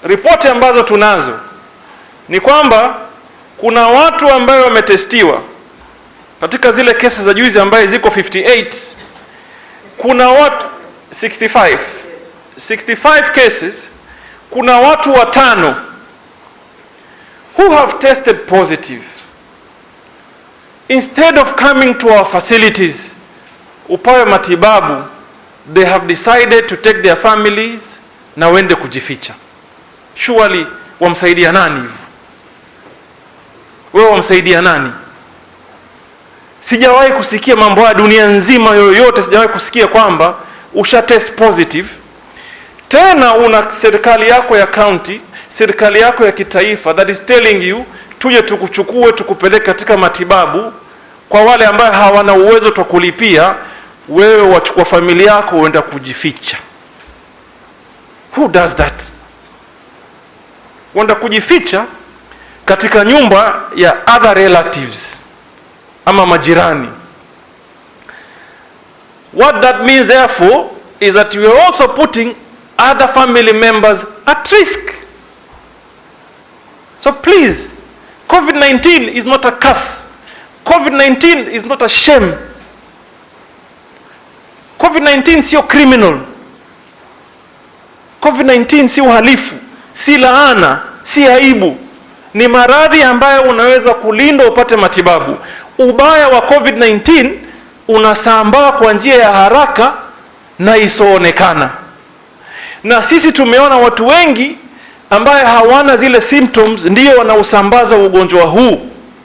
Ripoti ambazo tunazo ni kwamba kuna watu ambayo wametestiwa katika zile kesi za juzi ambaye ziko 58, kuna watu 65, 65 cases, kuna watu watano who have tested positive. Instead of coming to our facilities upawe matibabu, they have decided to take their families na wende kujificha. Surely wamsaidia nani hivyo? Wewe wamsaidia nani? Sijawahi kusikia mambo haya dunia nzima yoyote, sijawahi kusikia kwamba usha test positive, tena una serikali yako ya county, serikali yako ya kitaifa that is telling you tuje tukuchukue tukupeleke katika matibabu. Kwa wale ambayo hawana uwezo wa kulipia, wewe wachukua familia yako uenda kujificha. Who does that? Wenda kujificha katika nyumba ya other relatives ama majirani. What that means, therefore, is that we are also putting other family members at risk. So please, COVID-19 is not a curse. COVID-19 is not a shame. COVID-19 sio criminal. COVID-19 si uhalifu, si laana, si aibu. Ni maradhi ambayo unaweza kulindwa upate matibabu. Ubaya wa COVID-19, unasambaa kwa njia ya haraka na isoonekana, na sisi tumeona watu wengi ambaye hawana zile symptoms ndio wanaosambaza ugonjwa huu.